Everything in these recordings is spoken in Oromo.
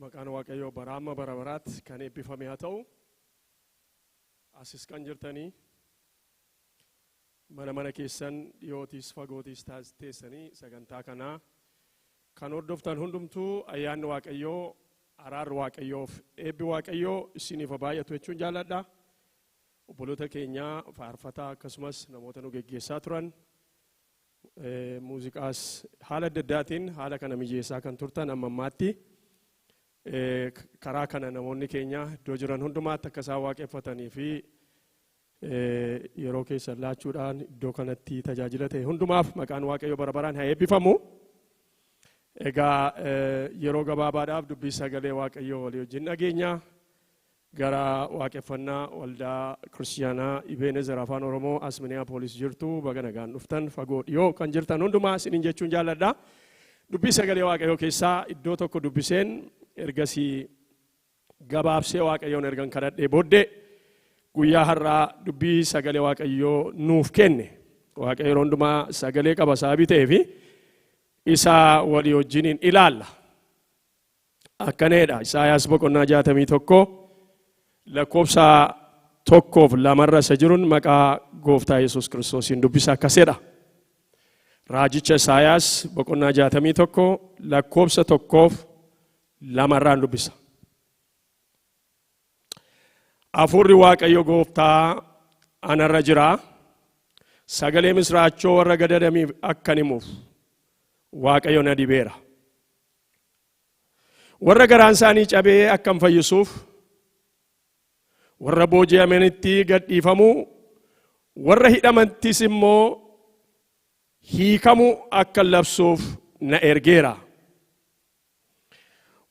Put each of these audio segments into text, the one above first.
Maqaan Waaqayyoo bara amma bara baraatti kan eebbifame haa ta'u. Asis kan jirtanii mana mana keessan dhiyootis fagootis teessanii sagantaa kanaa kan hordoftan hundumtuu ayyaanni Waaqayyoo, araarri Waaqayyoof eebbi Waaqayyoo isiniif haa baay'atu jechuun jaalladha. Obboloota keenyaa faarfataa akkasumas namoota nu geggeessaa turan, muuziqaas haala adda addaatiin haala kana mijeessaa kan turtan amma ammaatti karaa kana namoonni keenya iddoo jiran hundumaatti akka isaan waaqeffatanii fi yeroo keessan laachuudhaan iddoo kanatti tajaajila ta'e hundumaaf maqaan Waaqayyoo bara baraan haa eebbifamu. Egaa yeroo gabaabaadhaaf dubbii sagalee Waaqayyoo walii wajjin dhageenya. Gara waaqeffannaa waldaa Kiristiyaanaa Ibeenezer Afaan Oromoo as Minneapolis jirtu baga nagaan dhuftan, fagoo dhiyoo kan jirtan hundumaa isiniin jechuun jaalladha. Dubbii sagalee Waaqayyoo keessaa iddoo tokko dubbiseen ergasii gabaabsee Waaqayyoon ergan kadhadhee booddee guyyaa har'aa dubbii sagalee Waaqayyoo nuuf kenne. Waaqayyo yeroo hundumaa sagalee qaba sababii ta'eef isa walii wajjiniin ilaalla. Akkaneedha Isaayaas boqonnaa 61 lakkoofsa 1f 2rra isa jirun maqaa gooftaa Yesuus Kiristoosiin dubbisa, akkasedha. Raajicha Isaayaas boqonnaa 61 lakkoofsa 1f 2rraan dubbisa. Hafuurri Waaqayyo gooftaa anarra jira. Sagalee misraachoo warra gadadamiif akkan himuuf Waaqayyo na dibeera. Warra garaan isaanii cabee akkan fayyisuuf, warra booji'amanitti gad dhiifamuu, warra hidhamanittis immoo hiikamuu akkan labsuuf na ergeera.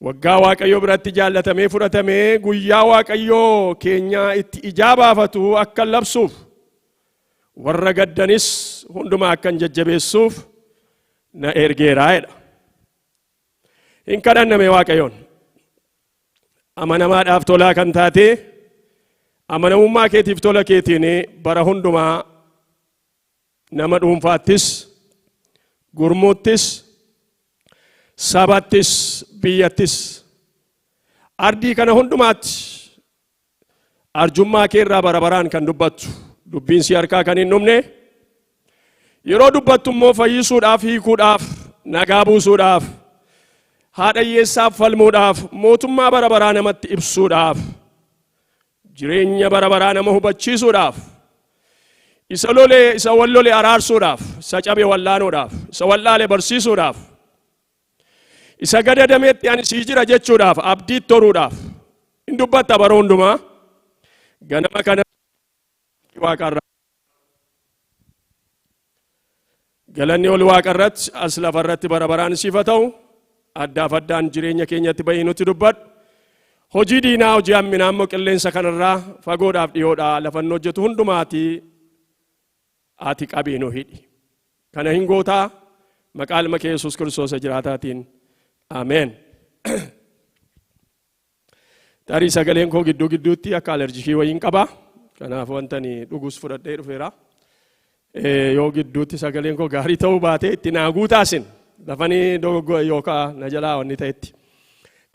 Waggaa Waaqayyo biratti jaallatamee fudhatamee guyyaa Waaqayyoo keenyaa itti ijaa baafatu akkan labsuuf, warra gaddanis hundumaa akkan jajjabeessuuf na ergeera jedha. Hin kadhanname Waaqayyoon. Amanamaadhaaf tolaa kan taate, amanamummaa keetiif tola keetiin bara hundumaa nama dhuunfaattis, gurmuuttis, sabattis, biyyattis, ardii kana hundumaatti arjummaa kee irraa bara baraan kan dubbattu, dubbiin si harkaa kan hin dhumne, yeroo dubbattu immoo fayyisuudhaaf, hiikuudhaaf, nagaa buusuudhaaf, haadha hiyyeessaaf falmuudhaaf, mootummaa bara baraa namatti ibsuudhaaf, jireenya bara baraa nama hubachiisuudhaaf, isa lole, isa wal lole araarsuudhaaf, isa cabe wallaanuudhaaf, isa wallaale barsiisuudhaaf, isa gadadametti ani sii jira jechuudhaaf, abdiitti toruudhaaf hin dubbatta. Bara hundumaa ganama kana waaqarra galanni ol waaqarratti as lafarratti bara baraan siif haa ta'u. Addaaf addaan jireenya keenyatti bahii nutti dubbadhu. Hojii diinaa, hojii hamminaa immoo qilleensa kanarraa fagoodhaaf dhiyoodhaa lafa inni hojjetu hundumaatii ati qabii nu hidhi. Kana hin gootaa, maqaa ilma kee Yesuus Kiristoos jiraataatiin. Ameen. Tarii sagaleen koo gidduu gidduutti akka alerjikii wayiin qaba. Kanaaf wanta ani dhugus fudhadhee dhufeera. Yoo gidduutti sagaleen koo gaarii ta'uu baate itti naa guutaasin lafanii dogoggora yookaan na jalaa wanni ta'etti.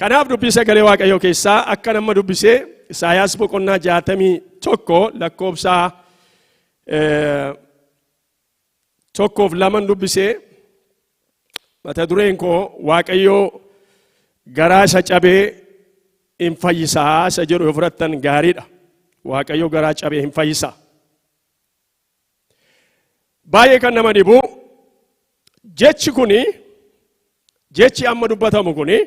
Kanaaf dubbii sagalee Waaqayyoo keessaa akka nama dubbisee Isaayaas boqonnaa 61 lakkoofsa 1f 2n dubbisee, mata dureen koo "Waaqayyoo garaa isa cabee hin fayyisaa" isa jedhu yoo fudhattan gaariidha. Waaqayyoo garaa cabee hin fayyisaa. Baay'ee kan nama dhibu, jechi kuni, jechi amma dubbatamu kuni,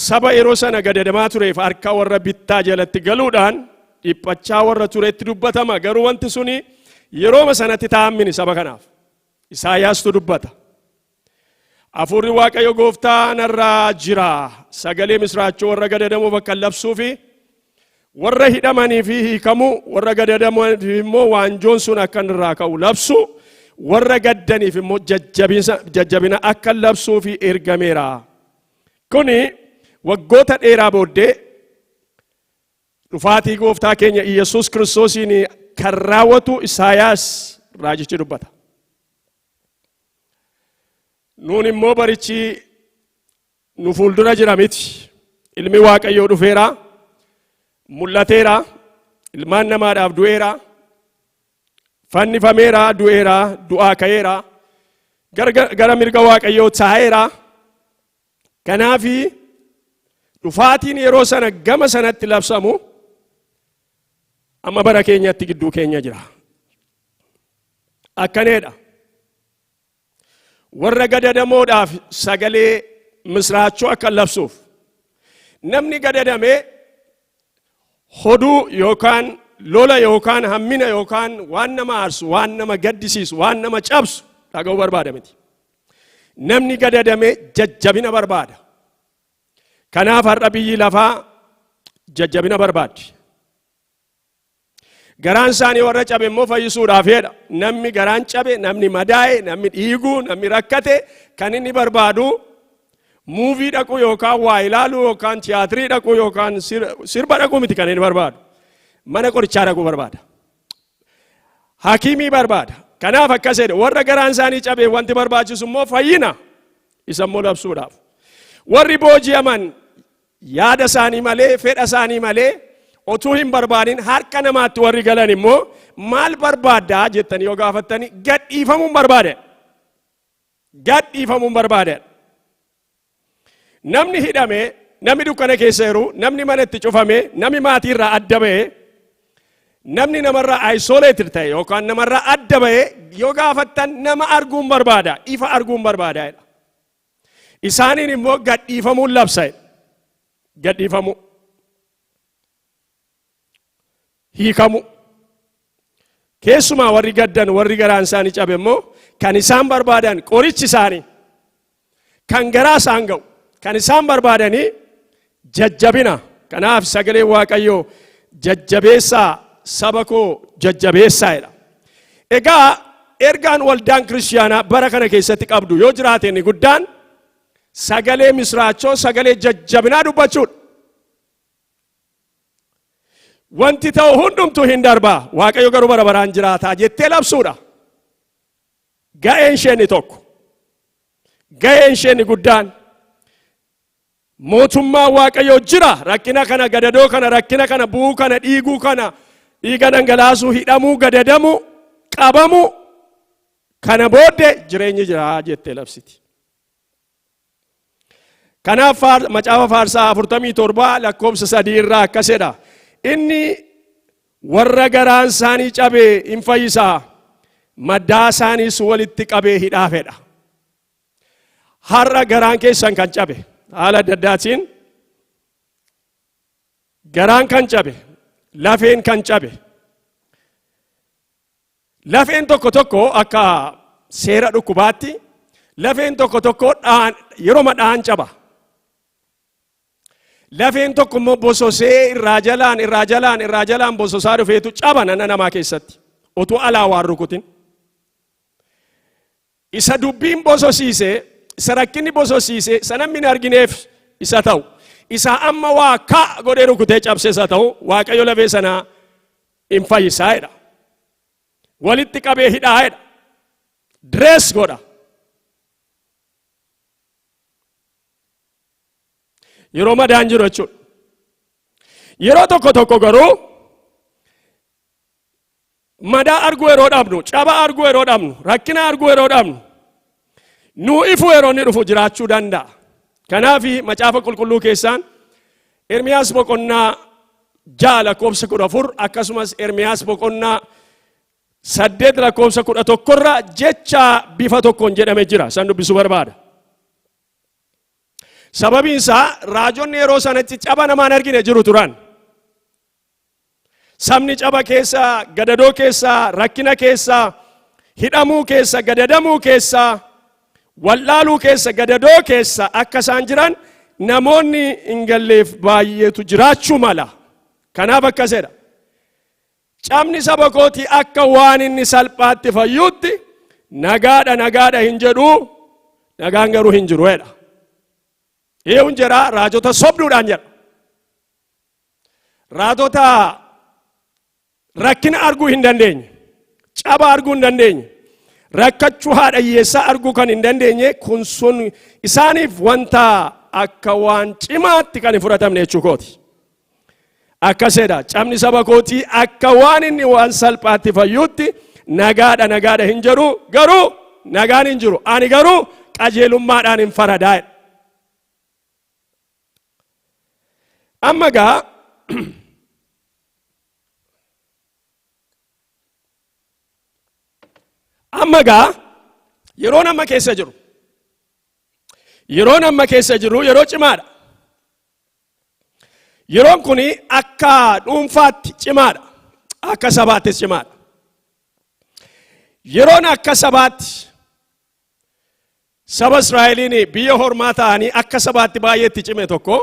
saba yeroo sana gadadamaa tureef harka warra bittaa jalatti galuudhaan dhiphachaa warra turetti dubbatama. Garuu wanti suni yerooma sanatti ta'ammini saba kanaaf. Isaayaastu dubbata. Hafuurri Waaqayyo gooftaa narraa jira. Sagalee misraachoo warra gadadamuuf akka labsuu fi warra hidhamanii fi hiikamuu, warra gadadamaniif immoo waanjoon sun akka irraa ka'u labsu, warra gaddaniif immoo jajjabina akka labsuu fi ergameera. Kuni waggoota dheeraa booddee dhufaatii gooftaa keenya Iyyasuus Kiristoosiin kan raawwatu Isaayaas raajichi dubbata. Nuun immoo barichi Nu fuuldura jira miti. Ilmi Waaqayyoo dhufeera, mul'ateera, ilmaan namaadhaaf du'eera, fannifameera, du'eera, du'aa ka'eera, gara mirga Waaqayyoo taa'eera. Kanaafi dhufaatiin yeroo sana gama sanatti labsamu amma bara keenyatti gidduu keenya jira. Akkaneedha. Warra gadadamoodhaaf sagalee misraachoo akka labsuuf. Namni gadadame hoduu yookaan lola yookaan hammina yookaan waan nama aarsu, waan nama gaddisiisu, waan nama cabsu dhaga'uu barbaada miti. Namni gadadame jajjabina barbaada. Kanaaf har'a biyyi lafaa jajjabina barbaaddi. Garaan isaanii warra cabe immoo fayyisuudhaaf jedha. Namni garaan cabe, namni madaa'e, namni dhiiguu, namni rakkate kan inni barbaadu movie dhaquu yookaan waa ilaaluu yookaan tiyaatirii dhaquu yookaan sirba dhaquu miti kan inni barbaadu. Mana qorichaa dhaquu barbaada. Hakiimii barbaada. Kanaaf akkas jedhe, warra garaan isaanii cabe wanti barbaachisu immoo fayyina, isa immoo labsuudhaaf. Warri booji'aman yaada isaanii malee, fedha isaanii malee, otuu hin barbaadin harka namaatti warri galan immoo maal barbaaddaa jettanii yoo gaafattanii, gadhiifamuun barbaade. Gadhiifamuun barbaade. Namni hidhame, namni dukkana keessa jiru, namni mana itti cufame, namni maatii irraa adda ba'e, namni namarraa isolated ta'e yookaan namarraa adda ba'e yoo gaafattan, nama arguun barbaada, ifa arguun barbaada jedha. Isaaniin immoo gadhiifamuun labsa. Gadhiifamuu. Hiikamu. Keessumaa warri gaddan, warri garaan isaanii cabe immoo kan isaan barbaadan, qorichi isaanii kan garaa isaan ga'u kan isaan barbaadanii jajjabina. Kanaaf sagalee Waaqayyoo jajjabeessaa, saba koo jajjabeessaa jedha. Egaa ergaan waldaan kiristiyaanaa bara kana keessatti qabdu yoo jiraate, inni guddaan sagalee misraachoo, sagalee jajjabinaa dubbachuudha. Wanti ta'u hundumtuu hin darbaa, Waaqayyo garuu bara baraan jiraataa jettee labsuudha. Ga'een ishee inni tokko. Ga'een ishee inni guddaan mootummaa Waaqayyoo jira. Rakkina kana, gadadoo kana, rakkina kana, bu'uu kana, dhiiguu kana, dhiiga dhangalaasuu, hidhamuu, gadadamuu, qabamuu kana booddee jireenyi jira jettee labsiti. Kanaaf macaafa Faarsaa 47 lakkoofsa 3 irraa akkas jedha. Inni warra garaan isaanii cabe hin fayyisaa, maddaa isaaniis walitti qabee hidhaa fedha. Har'a garaan keessan kan cabe, haala adda addaatiin garaan kan cabe, lafeen kan cabe. Lafeen tokko tokko akka seera dhukkubaatti lafeen tokko tokko yeroo dha'an caba. Lafeen tokko immoo bososee irraa jalaan, irraa jalaan, irraa jalaan bososaa dhufeetu caba nana namaa keessatti. Utuu alaa waan rukutin. Isa dubbiin bososiise, isa rakkinni bososiise, isa namni hin argineef isa ta'u. Isa amma waa ka godhee rukutee cabse isa ta'u, Waaqayyo lafee sanaa hin fayyisaa jedha. Walitti qabee hidhaa jedha. Dress godha. Yeroo madaan jiru jechuudha. Yeroo tokko tokko garuu madaa arguu yeroo dhabnu, caba arguu yeroo dhabnu, rakkina arguu yeroo dhabnu, nuu ifu yeroo inni dhufu jiraachuu danda'a. Kanaaf macaafa qulqulluu keessaan Ermiyaas boqonnaa 6 lakkoofsa 14, akkasumas Ermiyaas boqonnaa 8 lakkoofsa 11rra jecha bifa tokkoon jedhame jira. San dubbisuu barbaada. Sababiin isaa raajonni yeroo sanatti caba namaan argine jiru turan. Sabni caba keessa, gadadoo keessa, rakkina keessa, hidhamuu keessa, gadadamuu keessa, wallaaluu keessa, gadadoo keessa akka isaan jiran namoonni hin galleef baay'eetu jiraachuu mala. Kanaaf akkas jedha. Cabni saba kootii akka waan inni salphaatti fayyuutti nagaadha, nagaadha hin jedhu, nagaan garuu hin jiru jedha. Eewun jedha? Raajota sobduudhaan jedha. Raajota rakkina arguu hin dandeenye, caba arguu hin dandeenye, rakkachuu haadha hiyyeessaa arguu kan hin dandeenye kun sun isaaniif wanta Akka waan cimaatti kan hin fudhatamne jechuu kooti. Akkasedha. Cabni saba kootii akka waan inni waan salphaatti fayyuutti nagaadha nagaadha hin jedhu, garuu nagaan hin jiru. Ani garuu qajeelummaadhaan hin faradaa. Amma gaa yeroon amma keessa jiru, yeroon amma keessa jiru yeroo cimaadha. Yeroon kun akka dhuunfaatti cimaadha. Akka sabaattis cimaadha. Yeroon akka sabaatti saba Israa'eliin biyya hormaa ta'anii akka sabaatti baay'eetti cime tokko,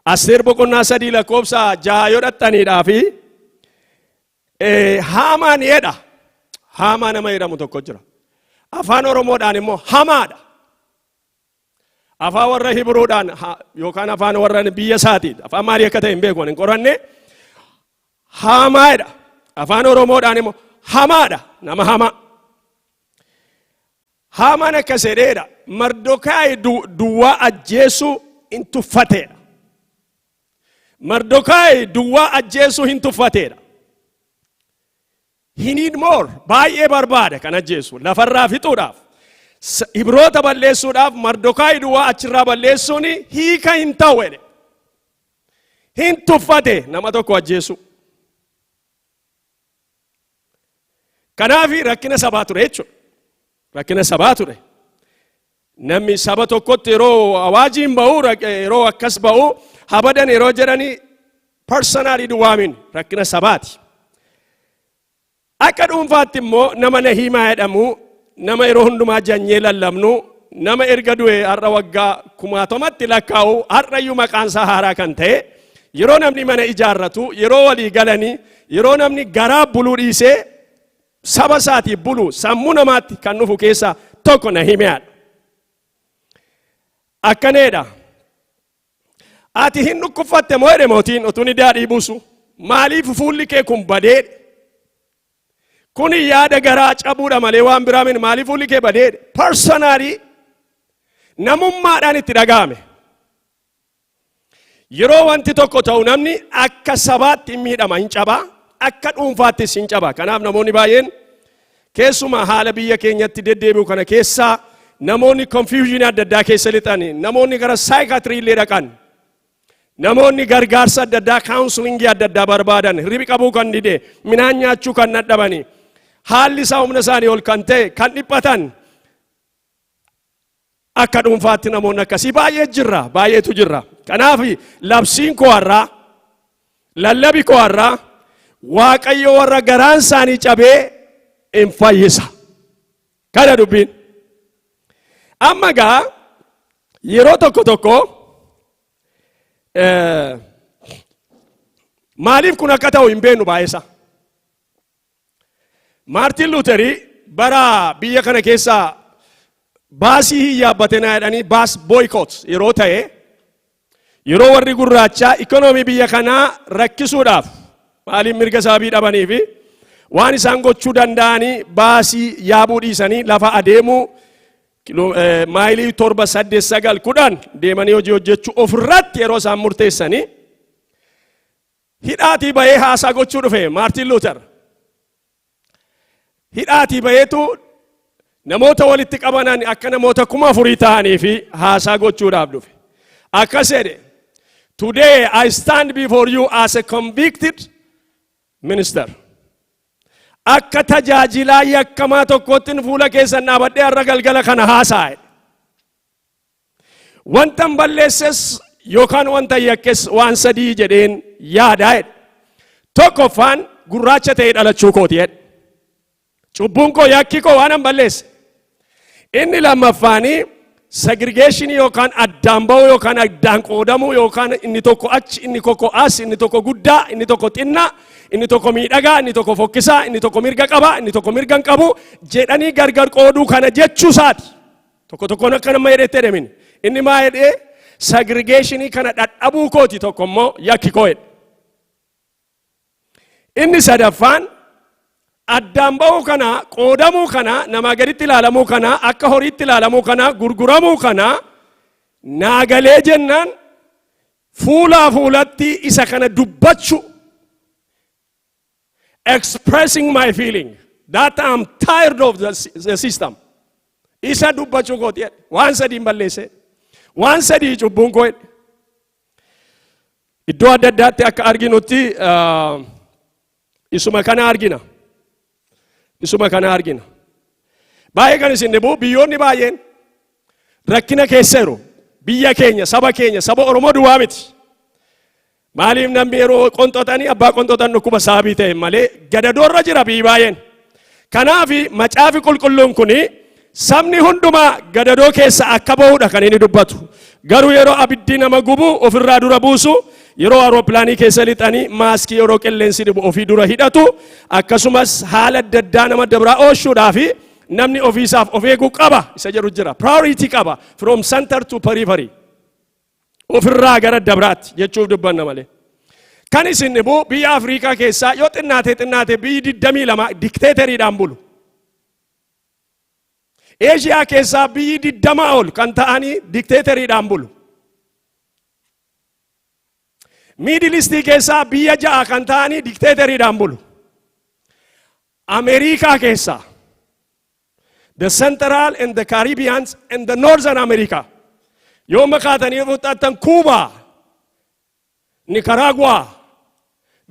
Asteer boqonnaa 3 lakkoofsa 6 yoo dhaxxaniidhaa fi Haamaan jedha. Haamaa nama jedhamu tokko jira. Afaan Oromoodhaan immoo hamaadha. Afaan warra Hibruudhaan yookaan afaan warra biyya isaatiin, afaan maalii akka ta'e hin beeku, hin qoranne, haamaadha. Afaan Oromoodhaan immoo hamaadha. Nama hamaa. Haamaan akkas jedheedha. Mardokaayi duwwaa ajjeesuu hin tuffateedha. Mardokaayi duwwaa ajjeesuu hin tuffateedha. He need more. Baay'ee barbaada kan ajjeesu. Lafarraa fixuudhaaf. Ibroota balleessuudhaaf Mardokaayi duwwaa achirraa balleessuun hiika hin ta'u jedhe. Hin tuffate nama tokko ajjeesuu. Kanaaf rakkina sabaa ture jechuudha. Rakkina sabaa ture. Namni saba tokkotti yeroo awaajiin ba'u, yeroo akkas ba'u, habadan yeroo jedhani, personally duwwaamin rakkina sabaati. Akka dhuunfaatti immoo nama Nahiimaa jedhamu, nama yeroo hundumaa janyee lallabnu, nama erga du'e har'a waggaa kumaatomatti lakkaa'u, har'ayyuu maqaan isaa haaraa kan ta'e, yeroo namni mana ijaarratu, yeroo walii galanii, yeroo namni garaa buluu dhiisee saba isaatiif bulu, sammuu namaatti kan dhufu keessaa tokko Nahimiyaadha. Akkaneedha. Ati hin dhukkubfatte moo jedhe mootiin utuu inni daadhii buusu. Maaliif fuulli kee kun badee? Kuni yaada garaa cabuudha malee waan biraa miti. Maaliif fuulli kee badee? Personally namummaadhaan itti dhaga'ame. Yeroo wanti tokko ta'u namni akka sabaatti hin miidhama, hin cabaa, akka dhuunfaattis hin caba. Kanaaf namoonni baay'een keessumaa haala biyya keenyatti deddeebi'u kana keessaa namoonni confusion adda addaa keessa lixan, namoonni gara psychiatry illee dhaqan, namoonni gargaarsa adda addaa, counseling adda addaa barbaadan, hirribi qabuu kan dide, midhaan nyaachuu kan dadhabani, haalli isaa humna isaanii ol kan ta'e, kan dhiphatan, akka dhuunfaatti namoonni akkasii baay'ee jirra, baay'eetu jirra. Kanaaf labsiin koo har'aa, lallabi koo har'aa, Waaqayyo warra garaan isaanii cabee hin fayyisa. Kana dubbiin. Amma gaa yeroo tokko tokko maaliif kun akka ta'u hin beeknu baay'eessa. Maartin Luuterii bara biyya kana keessaa baasii hin yaabbatinaa jedhanii, bus boycott yeroo ta'e, yeroo warri gurraachaa ikonoomii biyya kanaa rakkisuudhaaf, maaliif mirga isaabii dhabanii fi waan isaan gochuu danda'anii baasii yaabuu dhiisanii lafa adeemuu, maayilii 7, 8, 9, 10 deemanii hojii hojjechuu ofirratti yeroo isaan murteessanii, hidhaatii bahee haasaa gochuu dhufe Maartin Luuter. Hidhaatii baheetu namoota walitti qabanan akka namoota 4,000 ta'anii fi haasaa gochuudhaaf dhufe. Akkas jedhe: "Today I stand before you as a convicted minister." Akka tajaajilaa yakkamaa tokkoottin fuula keessan dhaabadhee har'a galgala kana haasaa'e. Wanta hin balleesses yookaan wanta yakkes waan sadii jedheen yaadaa jedhe. Tokkoffaan gurraacha ta'ee dhalachuu kooti jedhe. Cubbuun koo, yakki koo, waan hin balleesse. Inni lammaffaanii segregation yookaan addaan ba'uu yookaan addaan qoodamuu, yookaan inni tokko achi, inni tokko as, inni tokko guddaa, inni tokko xinnaa, inni tokko miidhagaa, inni tokko fokkisaa, inni tokko mirga qaba, inni tokko mirga hin qabu jedhanii gargar qooduu kana jechuu isaati. Tokko tokkoon akka nama jedhetti jedhamin. Inni maa jedhee? Segregationii kana dhadhabuu kooti tokko immoo yakki koo jedhe. Inni sadaffaan addaan ba'uu kana, qoodamuu kana, namaa gaditti ilaalamuu kana, akka horiitti ilaalamuu kana, gurguramuu kana. Naagalee jennaan fuulaa fuulatti isa kana dubbachuu, expressing my feeling that I'm tired of the system. Isa dubbachuu kooti jedhe. Waan sadiin balleesse. Waan sadii cubbuun koo jedhe. Iddoo adda addaatti akka arginutti isuma kana argina. Isuma kana argina. Baay'ee kan isin dhibu, biyyoonni baay'een rakkina keessa jiru. Biyya keenya, saba keenya, saba Oromoo duwwaa miti. Maaliif namni yeroo qonxoxanii abbaa qonxoxan dhukkuba saabii ta'e malee gadadoorra jira biyyi baay'een. Kanaaf Macaafi Qulqulluun kuni sabni hundumaa gadadoo keessa akka bahudha kan inni dubbatu. Garuu yeroo abiddi nama gubu ofirraa dura buusu, yeroo aeroplaanii keessa lixanii maaskii yeroo qilleensi dhibu ofii dura hidhatu, akkasumas haala adda addaa nama dabraa oolchuudhaa fi namni ofiisaaf of eeguu qaba isa jedhu jira. Priority qaba from center to periphery. Ofirraa gara dabraatti jechuuf dubbanna malee. Kan isin dhibu, biyya Afriikaa keessaa yoo xinnaate xinnaate biyyi 22 dikteeteriidhaan bulu. Eeshiyaa keessaa biyyi 20 ol kan ta'anii dikteeteriidhaan bulu. Middle Eastii keessaa biyya ja'a kan ta'anii dikteeteriidhaan bulu. Ameerikaa keessaa the Central and the Caribbeans and the Northern America yoo makaatanii fudhattan, Kuubaa, Nicaragua,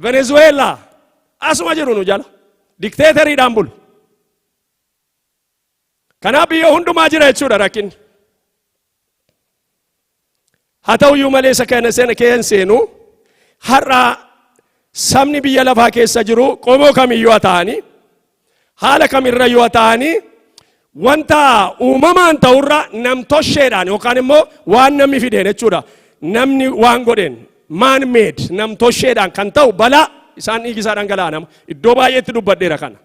Venezuela asuma jiru nu jala dikteeteriidhaan bulu. Kanaaf biyya hundumaa jira jechuudha rakkinni. Haa ta'uyyuu malee isa kana sena keen seenu, har'a sabni biyya lafaa keessa jiru qomoo kamiyyuu haa ta'anii, haala kamirra yoo ta'anii, wanta uumamaan ta'urra namtosheedhaan yookaan immoo waan namni fideen jechuudha. Namni waan godheen, man made, namtosheedhaan kan ta'u balaa isaan dhiigisaa dhangala'aa nama iddoo baay'eetti dubbadheera kana.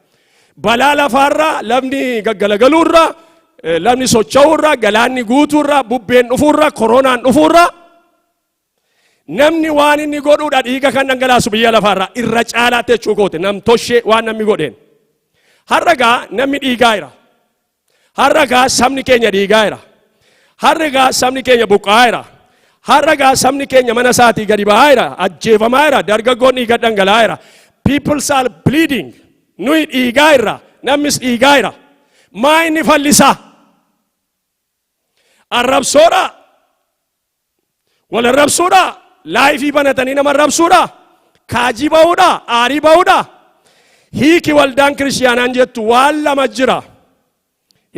Balaa lafaarra, lafni gaggalagaluurra, lafni socho'uurra, galaanni guutuurra, bubbeen dhufuurra, koronaan dhufuurra, namni waan inni godhuudha dhiiga kan dhangalaasu biyya lafaarra irra caalaatti jechuu koote, namtoshee waan namni godheen. Har'a gaa namni dhiigaa jira. Har'a gaa sabni keenya dhiigaa jira. Har'a gaa sabni keenya buqqa'aa jira. Har'a gaa sabni keenya mana isaatii gadi ba'aa jira. Ajjeefamaa jira. Dargaggoon dhiiga dhangala'aa jira. People are bleeding. Nuyi dhiigaa jirra. Namnis dhiigaa jira. Maa inni fallisaa? Arrabsoodha. Wal arrabsuudha. Liveii banatanii nama arrabsuudha. Kaajii ba'uudha. Aarii ba'uudha. Hiiki waldaan kiristiyaanaan jettu waan lama jira.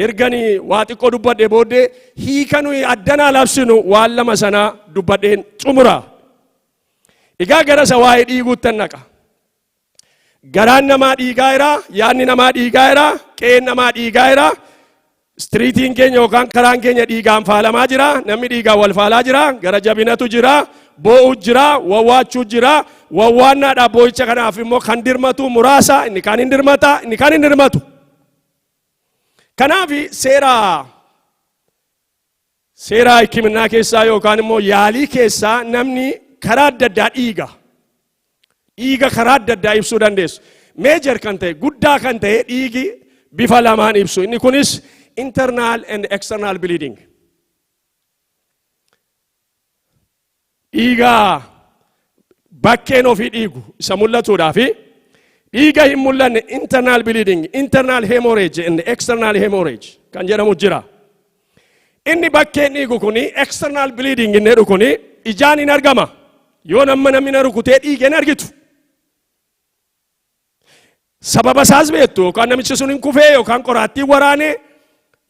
Erganii waa xiqqoo dubbadhee booddee hiika nuyi addanaa labsinu waan lama sana dubbadheen xumura. Egaa gara isa waa'ee dhiiguuttan naqa. Garaan namaa dhiigaa jira, yaadni namaa dhiigaa jira, qe'een namaa dhiigaa jira. Streetiin keenya yookaan karaan keenya dhiigaan faalamaa jira, namni dhiigaan wal faalaa jira, gara jabinatu jira, boo'u jira, wawwaachuu jira, wawwaannaadhaaf boo'icha kanaaf immoo kan dirmatu muraasa, inni kaan hin dirmata, inni kaan hin dirmatu. Kanaaf seera hikiminaa keessaa yookaan immoo yaalii keessaa namni karaa adda addaa dhiiga. Dhiiga karaa adda addaa ibsuu dandeessu. Major kan ta'e, guddaa kan ta'e, dhiigi bifa lamaan ibsu. Inni kunis internal and external bleeding. Dhiiga bakkeen ofii dhiigu isa mul'atuudhaa fi dhiiga hin mul'anne, internal bleeding, internal hemorrhage and external hemorrhage kan jedhamu jira. Inni bakkeen dhiigu kuni, external bleeding inni jedhu kuni, ijaan hin argama. Yoo nama namni na rukutee dhiige hin argitu. Sababa isaas beektu, yookaan namichi sun hin kufee, yookaan qoraattii waraanee,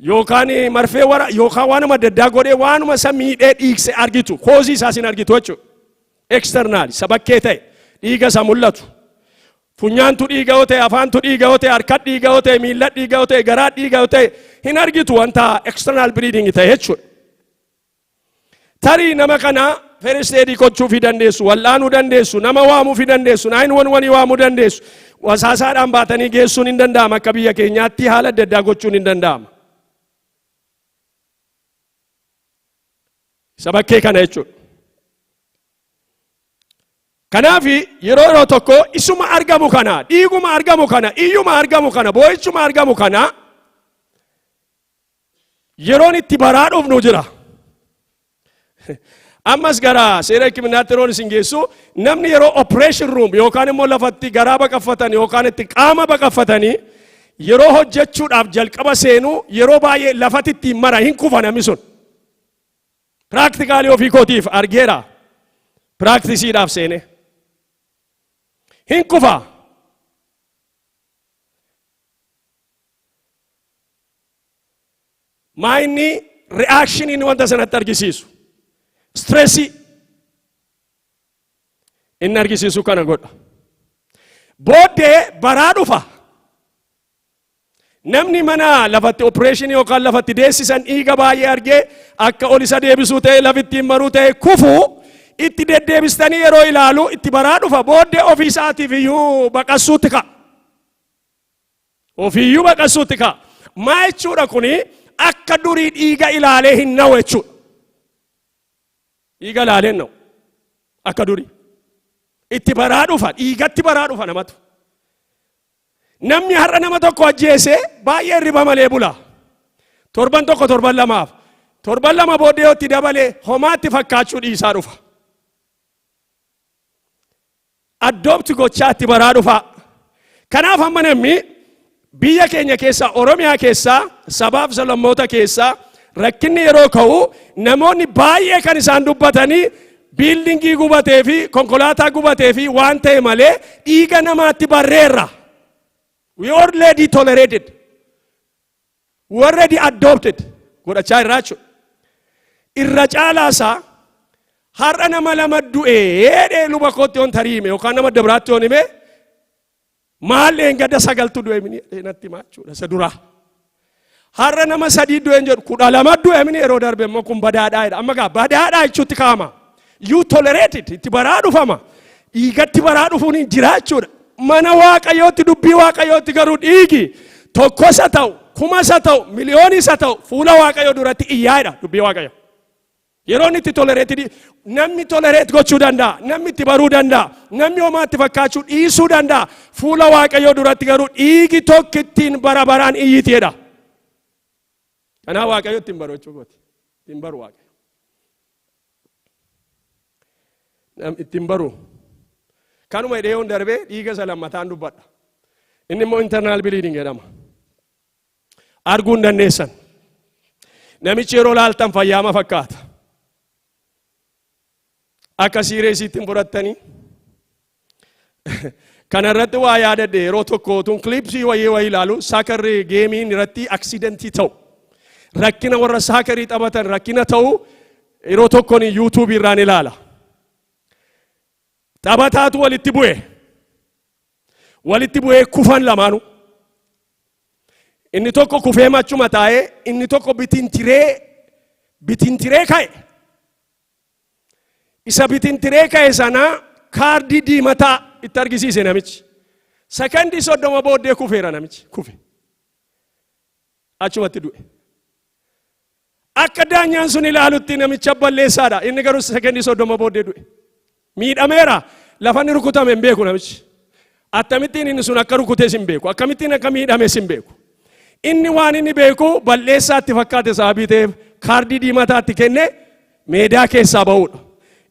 yookaan marfee wara, yookaan waanuma adda addaa godhee waanuma isa miidhee dhiigse argitu. Causeii isaas hin argitu jechuudha. External isa bakkee ta'e dhiiga isa mul'atu. Funyaantu dhiiga yoo ta'e, afaantu dhiiga yoo ta'e, harka dhiiga yoo ta'e, miilla dhiiga yoo ta'e, garaa dhiiga yoo ta'e, hin argitu wanta external bleeding ta'e jechuudha. Tarii nama kana first aid gochuu dandeessu, wal'aanuu dandeessu, nama waamuu fi dandeessu, 911 waamuu dandeessu. Wasaasaadhaan baatanii geessuun hin danda'ama, akka biyya keenyaatti haala adda addaa gochuun hin danda'ama. Isa bakkee kana jechuudha. Kanaaf yeroo tokko isuma argamu kana, dhiiguma argamu kana, iyyuma argamu kana, boo'ichuma argamu kana, yeroon itti baraa dhufnu jira. Ammas gara seera hikimnaatti yeroon isin geessu, namni yeroo operation room yookaan immoo lafatti garaa baqaffatan yookaan itti qaama baqaffatanii yeroo hojjechuudhaaf jalqaba seenu, yeroo baay'ee lafatti ittiin mara, hin kufa namni sun. Practically ofii kootiif argeera. Practiceiidhaaf seene. Hin kufa. Maa inni reactioniin wanta sanatti argisiisu? Stressii inni argisiisu kana godha. Booddee baraa dhufa. Namni mana lafatti operation yookaan lafatti deessisan dhiiga baay'ee argee akka ol isa deebisuu ta'e, lafittiin maruu ta'e, kufu itti deddeebistanii yeroo ilaalu itti baraa dhufa. Booddee ofii isaatiif iyyuu baqassuutti ka'a. Ofiiyyuu baqassuutti ka'a. Maa jechuudha kuni? Akka durii dhiiga ilaalee hin na'u jechuudha. Dhiiga ilaalee hin na'u. Akka durii. Itti baraa dhufa. Dhiigatti baraa dhufa namatu. Namni har'a nama tokko ajjeese baay'ee riba malee bula. Torban tokko, torban lamaaf. Torban lama booddee yoo itti dabalee homaatti fakkaachuu dhiisaa dhufa. Adopt gochaa itti baraa dhufa. Kanaaf hamma namni biyya keenya keessaa, Oromiyaa keessaa, sabaaf sablammoota keessaa rakkinni yeroo ka'u, namoonni baay'ee kan isaan dubbatanii buildingii gubatee fi konkolaataa gubatee fi waan ta'e malee dhiiga namaatti barreerra. We already tolerated. We already adopted. Godhachaa irraa jechuudha. Irra caalaasaa har'a nama lama du'ee luba kootti yoon tarii hime yookaan nama dabiraatti yoon hime, maal eengadda sagaltu du'e mini natti himaa jechuudha isa duraa. Har'a nama sadii du'e jedhu, 12 du'e mini yeroo darbe immoo kun badaadhaa jedha. Amma gaa badaadhaa jechuutti kaa'ama. You tolerate it, itti baraa dhufama. Dhiigatti baraa dhufuun hin jira jechuudha. Mana Waaqayyootti, dubbii Waaqayyootti garuu dhiigi tokkos haa ta'u, kumas haa ta'u, miliyoonis haa ta'u, fuula Waaqayyoo duratti iyyaadha dubbii Waaqayyoo. Yeroo inni itti tolerate, namni tolerate gochuu danda'a, namni itti baruu danda'a, namni homaatti fakkaachuu dhiisuu danda'a. Fuula Waaqayyoo duratti garuu dhiigi tokkittiin bara baraan iyyiteedha. Kanaaf Waaqayyo ittiin baru jechuu kooti. Ittiin baru Waaqayyo. Ittiin baru. Kanuma hidhee yoon darbee dhiiga isa lammataan dubbadha. Inni immoo internal bleeding jedhama. Arguu hin dandeessan. Namichi yeroo laaltan fayyaama fakkaata. Akka seriousiitti hin fudhattanii. Kana irratti waa yaadadhe. Yeroo tokko tun clipsii wayii wayii ilaalu, soccer gameiin irratti accidentii ta'u. Rakkina warra soccerii taphatan rakkina ta'u yeroo tokkoon YouTubeii irraan ilaala. Taphataatu walitti bu'e. Walitti bu'ee kufan lamaanuu. Inni tokko kufee machuma taa'ee, inni tokko bitintiree bitintiree ka'e. Isa bitintiree ka'e sana kaardii diimataa itti argisiise namichi. Sekondii 30 booddee kufeera namichi, kufe. Achumatti du'e. Akka daanyaan sun ilaalutti namicha balleessaadha. Inni garuu sekondii 30 booddee du'e. Miidhameera. Lafa inni rukutame hin beeku namichi. Akkamittiin inni sun akka rukutees hin beeku. Akkamittiin akka miidhames hin beeku. Inni waan inni beeku balleessaatti fakkaate sababii ta'eef kaardii diimataatti kenne, meedaa keessaa ba'uudha.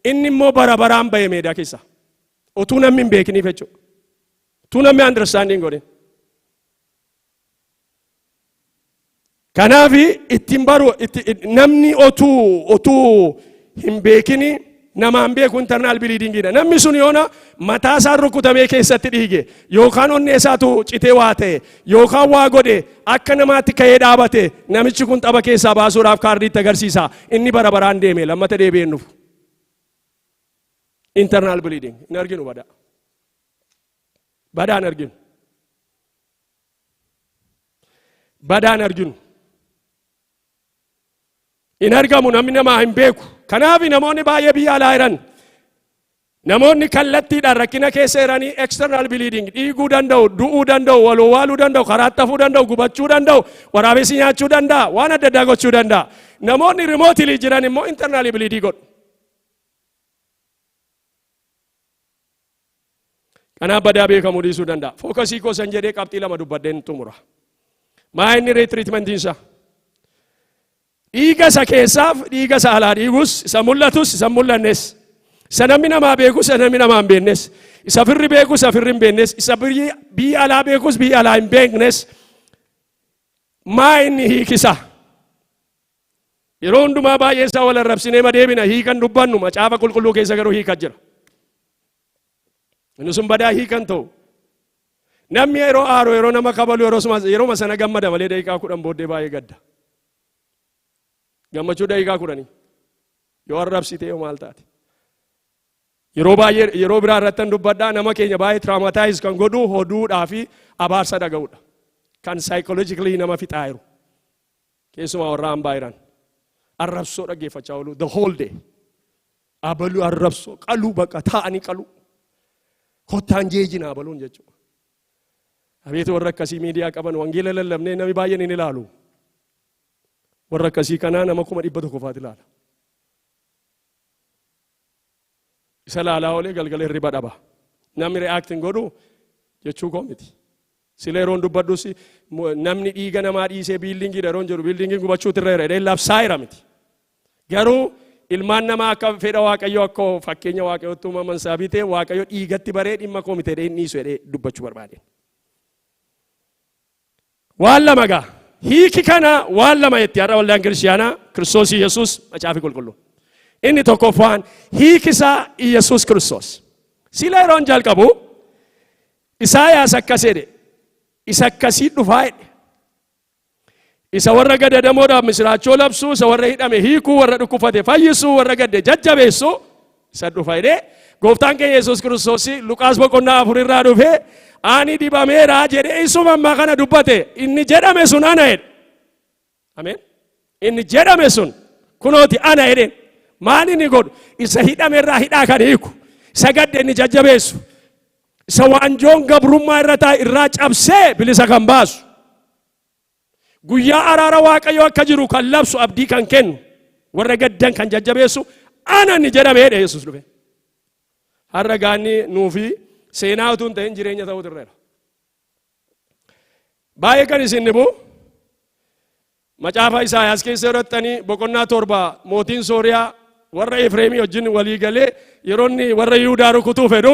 Inni immoo bara baraan ba'e meedaa keessaa. Utuu namni hin beekiniif jechuudha. Utuu namni understanding godhin. Kanaaf ittiin baru namni otuu hin beekini namaan beeku internal bleedingidha. Namni sun yoona mataa isaan rukutamee keessatti dhiige yookaan onnee isaatu citee waa ta'e yookaan waa godhe, akka namaatti ka'ee dhaabate, namichi kun tapha keessaa baasuudhaaf kaardiitti agarsiisa. Inni bara baraan deeme, lammata deebi'ee hin dhufu. Internal bleeding hin arginu badaa. Badaan arginu. Badaan arginu. Hin argamu, namni namaa hin beeku. Kanaaf namoonni baay'ee biyya alaa jiran, namoonni kallattiidhaan rakkina keessa jiranii, external bleeding dhiiguu danda'u, du'uu danda'u, wal owwaaluu danda'u, karaatti hafuu danda'u, gubachuu danda'u, waraabessi nyaachuu danda'a, waan adda addaa gochuu danda'a. Namoonni remotely jiran immoo internal bleeding godhu. Kanaaf badaa beekamuu dhiisuu danda'a. Focusii koo san jedhee qabxii lama dubbadheen xumura. Maa inni ree treatmentiinsa? Dhiiga isa keessaaf dhiiga isa alaa dhiigus, isa mul'atus, isa mul'annes, isa namni namaa beekus, isa namni namaa hin beeknes, isa firri beekus, isa firri hin beeknes, isa biyya alaa beekus, biyya alaa hin beeknes, maa inni hiikisa? Yeroo hundumaa baay'ee isaa wal arrabsinee madeebina, hiikan dubbannu. Macaafa Qulqulluu keessa garuu hiika jira. Inni sun badaa hiikan ta'u. Namni yeroo aaru, yeroo nama kabalu, yeroo sana gammada malee daqiiqaa 10 booddee baay'ee gadda. Gammachuu daqiiqaa 10 yoo arrabsite yoo maal taate. Yeroo baay'ee yeroo biraa irratti dubbadhaa, nama keenya baay'ee traumatize kan godhu hoduudhaa fi abaarsa dhaga'uudha. Kan psychologically nama fixaa jiru. Keessumaa warra hambaa jiran. Arrabsoo dhaggeeffachaa oolu the whole day. Abaluu arrabsoo qaluu, baqa taa'anii qaluu. Kottaan jeejina abaluun jechuudha. Abeetu warra akkasii miidiyaa qaban, wangeela lallabnee namni baay'een hin ilaalu. Warra akkasii kanaa nama 100,000 faati ilaala. Isa laalaa oolee galgala hirriba dhaba. Namni react hin godhu jechuu koo miti. Sila yeroon dubbadhus namni dhiiga namaa dhiisee buildingiidha yeroon jedhu, buildingiin gubachuutu irra jira jedhee labsaa jira miti. Garuu ilmaan namaa akka fedha Waaqayyoo, akka fakkeenya Waaqayyootti uumaman sababii ta'e, Waaqayyo dhiigatti baree dhimma koo miti jedhee hin dhiisu jedhee dubbachuu barbaade. Waan lama gaa. Hiiki kana waan lama jetti har'a Waldaan Kiristiyaanaa Kiristoos Yesuus Macaafi Qulqulluu. Inni tokkoffaan hiikisaa Yesuus Kiristoos. Sila yeroon jalqabu Isaayaas akkas jedhe, isa akkasii dhufaa jedhe. Isa warra gadadamoodhaaf misiraachoo labsuu, isa warra hidhame hiikuu, warra dhukkufate fayyisuu, warra gadde jajjabeessuu isa dhufa jedhee. Gooftaan keenya Yesuus Kiristoos Luqaas boqonnaa 4 irraa dhufee, ani dibameera jedhee isuma ammaa kana dubbate. Inni jedhame sun ana jedhe. Ameen. Inni jedhame sun kunooti ana jedheen. Maal inni godhu? Isa hidhame irraa hidhaa kan hiiku, isa gadde inni jajjabeessu, isa waanjoon gabrummaa irra taa'e irraa cabsee bilisa kan baasu. Guyyaa araara Waaqayyoo akka jiru kan labsu, abdii kan kennu, warra gaddan kan jajjabeessu ana inni jedhame jedhe Yesuus dhufe. Har'a gaanni nuufi seenaa utuu hin ta'in jireenya ta'uutu irra jira. Baay'ee kan isin dhibu, macaafa Isaayaas keessa godhattanii boqonnaa 7, mootiin Sooriyaa warra Efreemii wajjin walii galee yeroo inni warra Yihudaa rukutuu fedhu,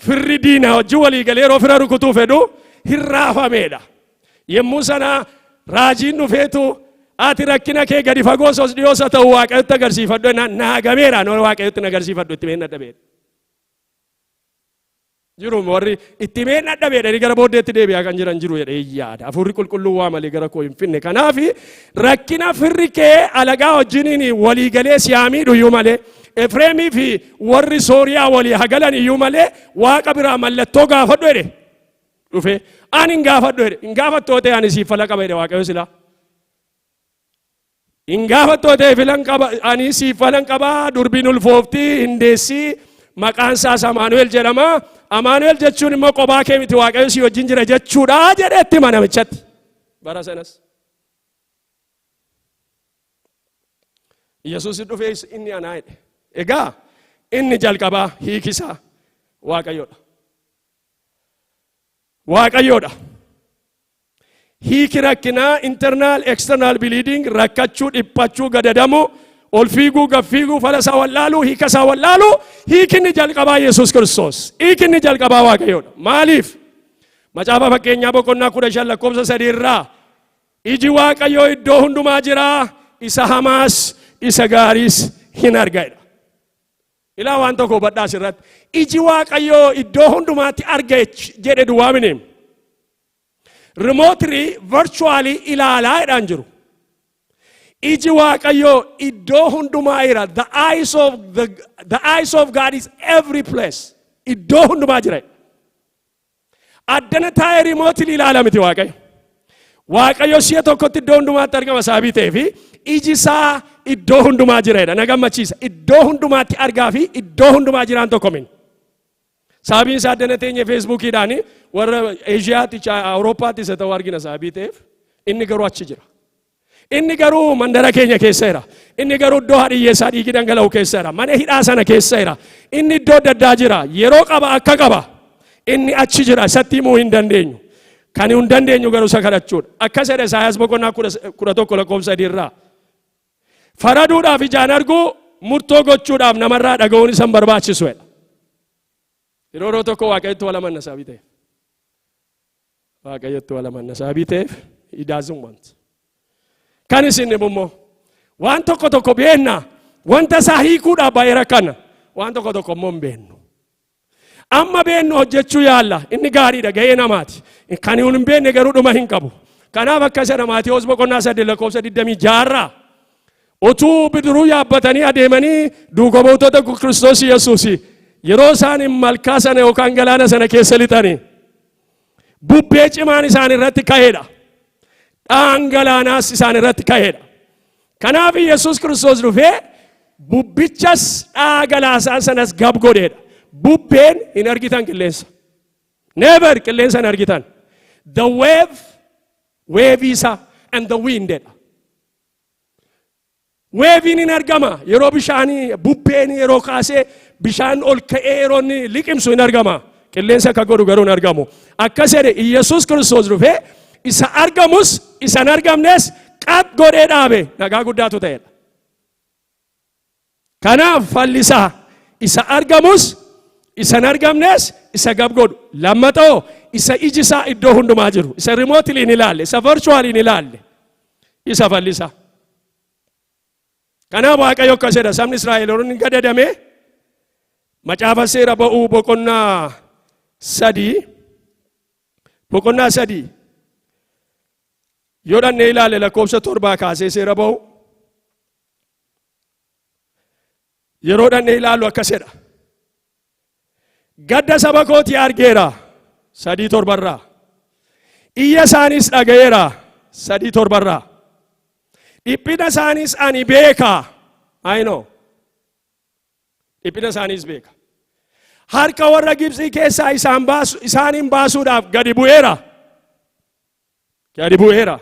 firri diinaa wajjin walii galee yeroo fira rukutuu fedhu hin raafameedha. Yommuu sana raajiin dhufeetu, ati rakkina kee gadi fagoo sos dhiyoos haa ta'u Waaqayyotti agarsiifadhu jennaan, naagameera, noora Waaqayyotti agarsiifadhu itti meen dadhabeedha. Jiru warri itti meen dadhabeedha, gara booddeetti deebi'aa kan jiran jiru jedhee yaada. Hafuurri Qulqulluu waa malee gara koo hin finne. Kanaaf rakkina firri kee alagaa wajjiniin walii galee si haa miidhu iyyuu malee, Efreemii fi warri Sooriyaa walii hagalan iyyuu malee, Waaqa biraa mallattoo gaafadhu jedhe. Dhufe ani hin gaafadhu jedhe. Hin gaafattoo ta'e ani siif fala qaba jedhe Waaqayyo silaa. Hin gaafattoo ta'e filan qaba, ani siif falan qaba. Durbiin ulfoofti, hin deessi, maqaan isaas Amaanu'el jedhama. Amaanu'el jechuun immoo qophaa kee miti, Waaqayyo si wajjin jira jechuudha jedhee itti hima namichatti. Bara sanas. Yesuus dhufee inni anaa jedhe. Egaa inni jalqabaa hiikisaa Waaqayyoodha. Waaqayyoodha. Hiiki rakkinaa internal external bleeding, rakkachuu, dhiphachuu, gadadamuu, ol fiiguu, gad fiiguu, fala isaa wallaaluu, hiika isaa wallaaluu, hiikinni jalqabaa Yesuus Kiristoos. Hiikinni jalqabaa Waaqayyoodha. Maaliif? Macaafa Fakkeenyaa boqonnaa 15 lakkoofsa 3 irraa, iji Waaqayyoo iddoo hundumaa jira, isa hamaas isa gaariis hin arga jedha. Ilaa, waan tokko hubadhaa asirratti. Iji Waaqayyoo iddoo hundumaatti arga jedhe duwwaa mini. Remotely, virtually ilaalaa jedhaan jiru. Iji Waaqayyoo iddoo hundumaa jira. The eyes of God is every place. Iddoo hundumaa jira. Addana taa'ee remotely ilaala miti Waaqayyo. Waaqayyo si'a tokkotti iddoo hundumaatti argama sababii ta'ee fi iji isaa iddoo hundumaa jira jedha. Na gammachiisa. Iddoo hundumaatti argaa fi iddoo hundumaa jiraan tokko min. Sababiin isaa addana teenye Facebookiidhaan warra Eeshiyaatti, Awurooppaatti isa ta'u argina sababii ta'eef, inni garuu achi jira. Inni garuu mandara keenya keessa jira. Inni garuu iddoo hadhiyyeessaa dhiigi dhangala'u keessa jira. Mana hidhaa sana keessa jira. Inni iddoo adda addaa jira. Yeroo qaba akka qaba. Inni achi jira. Isatti himuu hin dandeenyu. Kan hin dandeenyu garuu isa kadhachuudha. Akkas jedha Isaayaas boqonnaa 11 lakkoofsa 3 irraa. Faraduudhaaf ijaan arguu, murtoo gochuudhaaf namarraa dhaga'uun isan barbaachisuudha. Yeroo yeroo tokko Waaqayyotti wal amanna sababii ta'eef. Waaqayyotti wal amanna sababii ta'eef, he doesn't want. Kan isin dhibu immoo waan tokko tokko beenna, wanta isaa hiikuudhaaf baay'ee rakkanna, waan tokko tokko immoo hin beennu. Amma beennu hojjechuu yaalla, inni gaariidha, ga'ee namaati. Kan hin beekne garuu dhuma hin qabu. Kanaaf akka isa Maatiyoos boqonnaa 8 lakkoofsa 26rraa utuu bidiruu yaabbatanii adeemanii duuka buutota Kiristoos Yesuus yeroo isaan malkaa sana yookaan galaana sana keessa lixanii bubbee cimaan isaan irratti ka'eedha. Dha'aan galaanaas isaan irratti ka'eedha. Kanaaf Yesuus Kiristoos dhufee bubbichas dha'aa galaasaa sanas gab godheedha. Bubbeen hin argitan qilleensa. Never qilleensa hin argitan. The wave, wave isaa and the wind jedha. Waveiin hin argama yeroo bishaanii bubbeen yeroo kaasee bishaan ol ka'ee yeroo inni liqimsu hin argama. Qilleensa akka godhu garuu hin argamu. Akkas jedhe, Yesuus Kiristoos dhufee isa argamus isa hin argamnes qat godhee dhaabe, nagaa guddaatu ta'edha. Kanaaf fallisaa isa argamus isa hin argamnes isa gab godhu. Lammatoo isa iji isaa iddoo hundumaa jiru, isa remotely hin ilaalle, isa virtually hin ilaalle, isa fallisaa. Kanaaf Waaqayyo akkas jedha, sabni Israa'el yeroo inni gadadame macaafa Seera Ba'uu boqonnaa 3 yoo dhannee ilaalle, lakkoofsa 7 kaasee, Seera Ba'uu yeroo dhannee ilaallu akkas jedha. Gadda saba kootii argeera, 3:7rraa. Iyya isaaniis dhaga'eera, 3:7rraa. Dhiphina isaaniis ani beeka. I know. Dhiphina isaaniis beeka. Harka warra Gibxii keessaa isaan baasu isaaniin baasuudhaaf gadi bu'eera. Gadi bu'eera.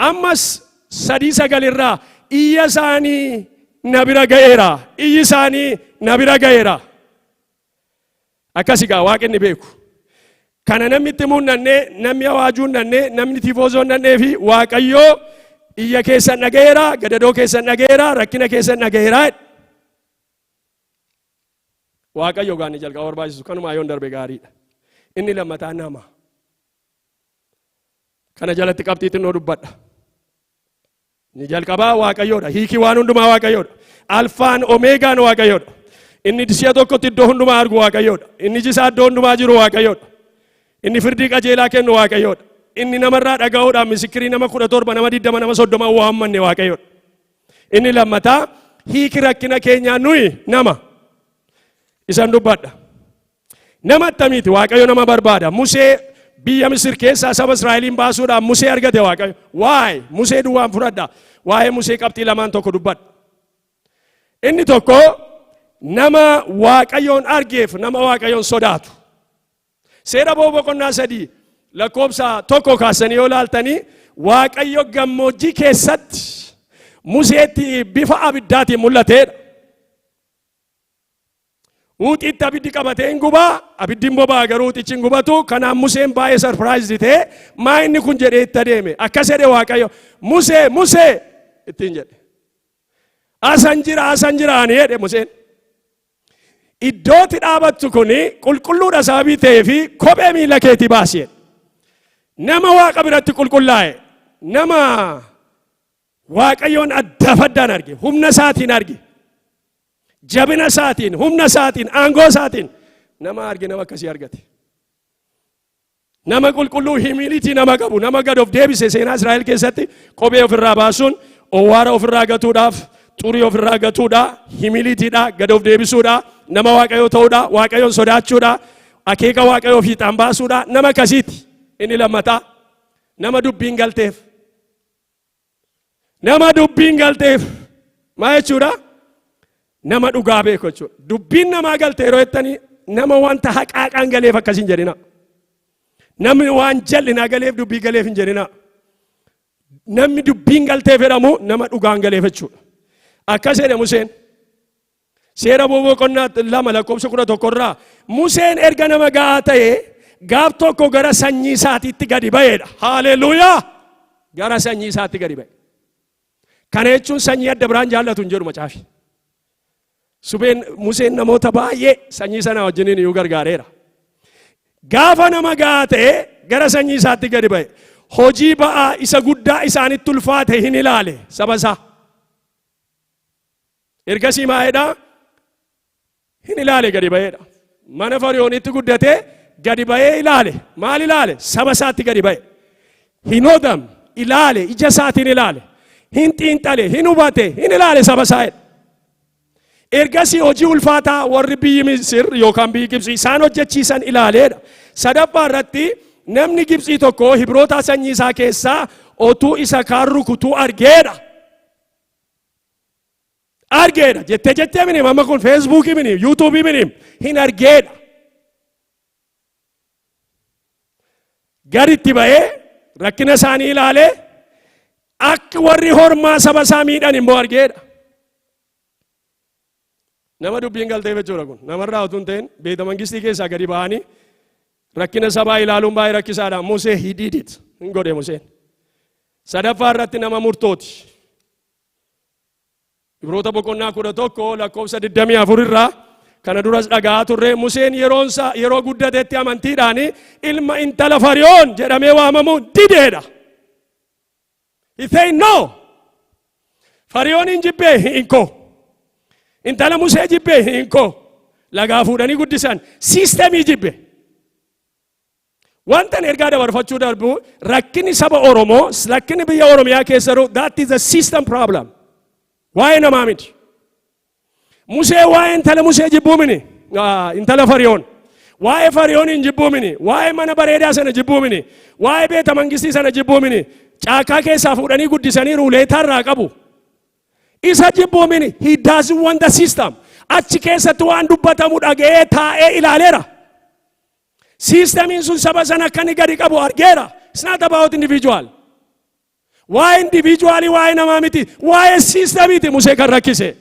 Ammas 3:9rraa iyya isaanii na bira ga'eera. Iyyi isaanii na bira ga'eera. Akkas egaa Waaqni beeku. Kana namni itti munnannee, namni awaajuu nannee, namni tifoozoo nannee fi Waaqayyoo iyya keessan dhaga'eera, gadadoo keessan dhaga'eera, rakkina keessan dhaga'eera. Waaqayyo gaani jalqaba barbaachisu kanumaa yoon darbe gaariidha. Inni lammataa nama. Kana jalatti qabxii xinnoo dubbadha. Inni jalqabaa Waaqayyoodha. Hiikii waan hundumaa Waaqayyoodha. Alfaan Omeegaan Waaqayyoodha. Inni si'a tokkotti iddoo hundumaa argu Waaqayyoodha. Inni jisaa iddoo hundumaa jiru Waaqayyoodha. Inni firdii qajeelaa kennu Waaqayyoodha. Inni namarraa dhaga'uudhaan misikirii nama 17, nama 20, nama 30 waammanne Waaqayyoodha. Inni lammataa hiiki rakkina keenyaa nuyi nama. Isan dubbadha. Nama attamiiti Waaqayyo nama barbaada? Musee biyya Misir keessaa saba Israa'eliin baasuudhaan Musee argate Waaqayyo. Waa'ee Musee duwwaan fudhadha. Waa'ee Musee qabxii lamaan tokko dubbadha. Inni tokko nama Waaqayyoon argeef nama Waaqayyoon sodaatu. Seera Ba'uu boqonnaa 3 lakkoofsa 1 kaasanii yoo ilaaltanii, Waaqayyo gammoojjii keessatti Museetti bifa abiddaatiin mul'ateedha. Huuxiitti abiddi qabatee hin gubaa, abiddi hin boba'a garuu huuxichi hin gubatu. Kanaaf Museen baay'ee surprise ta'e, maa inni kun jedhee itti adeeme. Akkas jedhe Waaqayyo, "Musee, Musee," ittiin jedhe. "Asan jira, asan jira ani," jedhe Museen. "Iddootti dhaabattu kuni qulqulluudha sababii ta'ee fi kophee miila keetii baasi," jedhe. Nama Waaqa biratti qulqullaa'e, nama Waaqayyoon addaaf addaan arge, humna isaatiin arge, jabina isaatiin, humna isaatiin, aangoo isaatiin nama arge, nama akkasii argate. Nama qulqulluu, humility nama qabu, nama gad of deebise. Seenaa Israa'el keessatti kophee ofirraa baasuun owwaara ofirraa gatuudhaaf, xurii ofirraa gatuudha, humilitydha, gad of deebisuudha, nama Waaqayyoo ta'uudha, Waaqayyoon sodaachuudha, akeeka Waaqayyoo fiixaan baasuudha, nama akkasiiti. Inni lammataa nama dubbiin galteef. Nama dubbiin galteef maa jechuudha? Nama dhugaa beeku jechuudha. Dubbiin namaa galte yeroo jettanii nama wanta haqaaqaan galeef akkas hin jedhina. Namni waan jal'inaa galeef dubbii galeef hin jedhina. Namni dubbiin galteef jedhamu nama dhugaan galeef jechuudha. Akkas jedhe Museen. Seera boqonnaa 2 lakkoofsa 11rraa Museen erga nama ga'aa ta'e gaaf tokko gara sanyii isaatiitti gadi ba'eedha. Haaleluuyaa! Gara sanyii isaatti gadi ba'e. Kana jechuun sanyii adda biraan jaallatu hin jedhu macaafi. Subeen Museen namoota baay'ee sanyii sana wajjiniin iyyuu gargaareera. Gaafa nama gahaa ta'e gara sanyii isaatti gadi ba'e. Hojii ba'aa isa guddaa isaanitti ulfaate hin ilaale saba isaa. Ergasii maa'eedha? Hin ilaale gadi ba'eedha. Mana Fariyoonitti guddatee gadi ba'ee ilaale. Maal ilaale? Saba isaatti gadi ba'e. Hin hodam ilaale, ija isaatiin ilaale. Hin xiinxale, hin hubate, hin ilaale saba isaa jedha. Ergasii hojii ulfaataa warri biyyi Misir yookaan biyyi Gibxii isaan hojjechiisan ilaaleedha. Sadaffaa irratti namni Gibxii tokko Hibroota sanyii isaa keessaa otuu isa kaan rukutuu argeedha. Argeedha jettee jettee mini, amma kun Feesbuukii mini, Yuutuubii mini, hin argeedha. Gaditti ba'ee rakkina isaanii ilaalee akka warri hormaa saba isaa miidhan immoo argeedha. Nama dubbiin galteef jechuudha kun. Namarraa utuu hin ta'in beeta mangistii keessaa gadi ba'anii rakkina sabaa ilaaluun baay'ee rakkisaadha. Musee, he did it. Hin godhe Museen. Sadaffaa irratti nama murtooti. Ibroota boqonnaa 11 lakkoofsa 24 irraa kana duras dhaga'aa turre. Museen yeroonsa yeroo guddatetti amantiidhaan ilma intala Fariyoon jedhamee waamamu dideedha. He say no. Fariyoon jibbee hin koo. Intala Musee jibbee hin koo. Lagaa fuudhanii guddisan, systemii jibbe. Wanta ergaa dabarfachuu darbu, rakkinni saba Oromoo, rakkinni biyya Oromiyaa keessa jiru, that is a system problem. Waa'ee namaa miti. Musee waa'ee intala Musee jibbuu mini. Intala Fariyoon. Waa'ee Fariyoon hin jibbuu mini. Waa'ee mana bareedaa sana jibbuu mini. Waa'ee beeta mangistii sana jibbuu mini. Caakaa keessaa fuudhanii guddisanii ruuleetaa irraa qabu. Isa jibbuu mini. He doesn't want the system. Achi keessatti waan dubbatamu dhaga'ee taa'ee ilaaleera. Systemiin sun saba sana akka inni gadi qabu argeera. It's not about individual. Waa'ee individualii, waa'ee namaa miti. Waa'ee systemiiti Musee kan rakkise.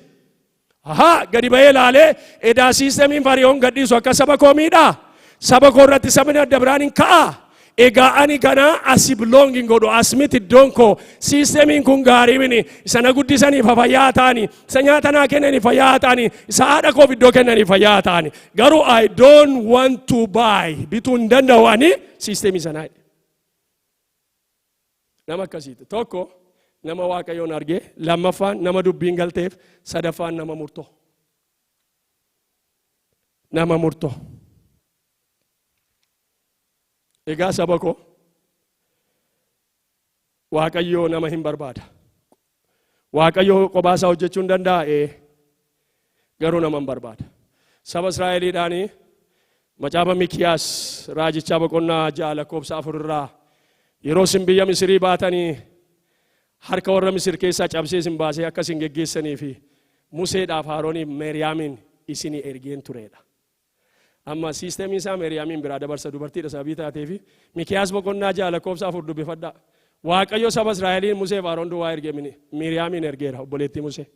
Ahaa, gadi ba'ee ilaalee, edaa systemiin Fariyoon gadhiisu akka saba koo miidhaa. Saba koo irratti sabni adda biraan hin ka'a. Egaa ani kana asi belong hin godhu, as miti iddoon koo, systemiin kun gaarii mini, isa na guddisaniif fayyaa ta'ani, isa nyaata naa kennaniif fayyaa ta'ani, isa haadha koof iddoo kennaniif fayyaa ta'ani, garuu I don't want to buy, bituu hin danda'u ani systemii sanaa. Nama akkasiiti. Tokko nama Waaqayyoon argee, lammaffaan nama dubbiin galteef, sadaffaan nama murtoo. Nama murtoo. Egaa saba koo, Waaqayyoo nama hin barbaada. Waaqayyoo kophaa hojjechuu hin danda'a, ee, garuu nama hin barbaada. Saba Israa'eliidhaanii macaafa Mikiyaas raajichaa boqonnaa 6 lakkoofsa 4 irraa, yeroo isin biyya Misirii baatanii harka warra Misir keessaa cabsee isin baasee akka isin geggeessanii fi Museedhaaf Haarooniif Meeriyaamiin isinii ergeen turedha. Amma systemiin isaa Meeriyaamiin biraa dabarsa, dubartiidha sababii taateefi. Mikiyaas boqonnaa 6 lakkoofsa 4 dubbifadhaa. Waaqayyo saba Israa'eliin Museef Haaroon duwwaa ergee Meeriyaamiin ergeera, obboleettii Musee.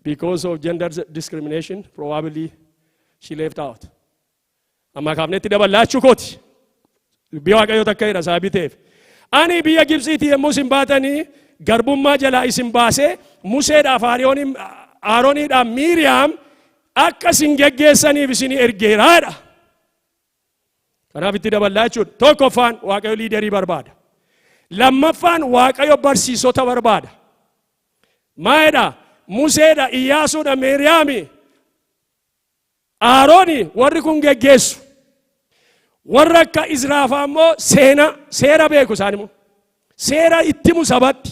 Because of gender discrimination, probably she left out. Amma kaafnetti daballaachuu kooti. Dubbii Waaqayyoo takka jedha sababii ta'eef. Ani biyya Gibxiitii yommuu isin baatanii garbummaa jalaa isin baasee Museedhaaf Aarooniidhaaf Miiriyaam akka isin geggeessaniif isin ergeeraadha. Kanaaf itti daballaa jechuudha. Tokkoffaan Waaqayyo leaderii barbaada. Lammaffaan Waaqayyo barsiisota barbaada. Maayedha? Museedha, Iyyaasuudha, Meeriyaami, Aarooni, warri kun geggeessu. Warra akka Izraafaa immoo seena seera beeku, isaan immoo. Seera ittimu sabatti.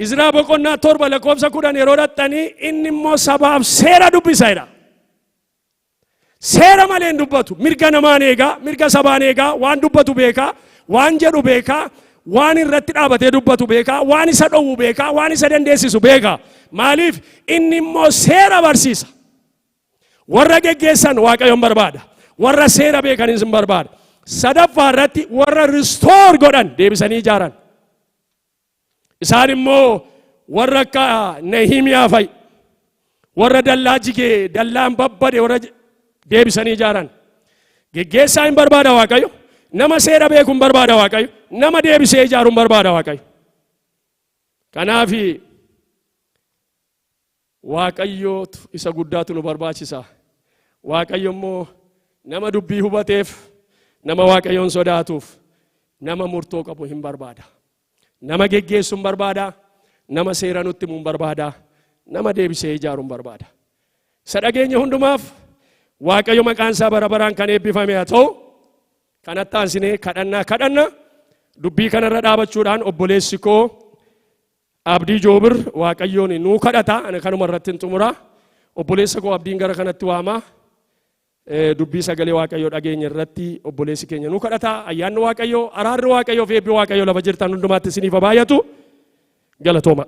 Izraa boqonnaa 7 lakkoofsa 10 yeroo dhaxxanii, inni immoo sabaaf seera dubbisa jedha. Seera malee hin dubbatu. Mirga namaan eegaa, mirga sabaan eegaa, waan dubbatu beekaa, waan jedhu beekaa, waan irratti dhaabatee dubbatu beekaa, waan isa dhowwu beekaa, waan isa dandeessisu beekaa. Maaliif? Inni immoo seera barsiisa. Warra geggeessan Waaqayyoon barbaada. Warra seera beekanis hin barbaada. Sadaffaa irratti warra restore godhan, deebisanii ijaaran. Isaan immoo warra akka Nehimiyaa fa'i. Warra dallaa jigee, dallaan babbade warra deebisanii ijaaran. Geggeessaa hin barbaada Waaqayyo. Nama seera beeku hin barbaada Waaqayyo. Nama deebisee ijaaru hin barbaada Waaqayyo. Kanaaf Waaqayyootu isa guddaatu nu barbaachisa. Waaqayyo immoo nama dubbii hubateef, nama Waaqayyoon sodaatuuf, nama murtoo qabu hin barbaada. Nama geggeessu hin barbaada. Nama seera nutti himu hin barbaada. Nama deebisee ijaaru hin barbaada. Isa dhageenya hundumaaf Waaqayyo maqaan isaa bara baraan kan eebbifame haa ta'u. Kanatti aansinee kadhannaa kadhanna. Dubbii kanarra dhaabachuudhaan obboleessi koo Abdii Joobir Waaqayyoon nuu kadhata. Ani kanuma irratti hin xumura. Obboleessa koo Abdiin gara kanatti waama. Dubbii sagalee Waaqayyoo dhageenya irratti obboleessi keenya nuu kadhata. Ayyaanni Waaqayyoo, araarri Waaqayyoo fi eebbi Waaqayyoo lafa jirtan hundumaatti isiniif haa baay'atu. Galatooma.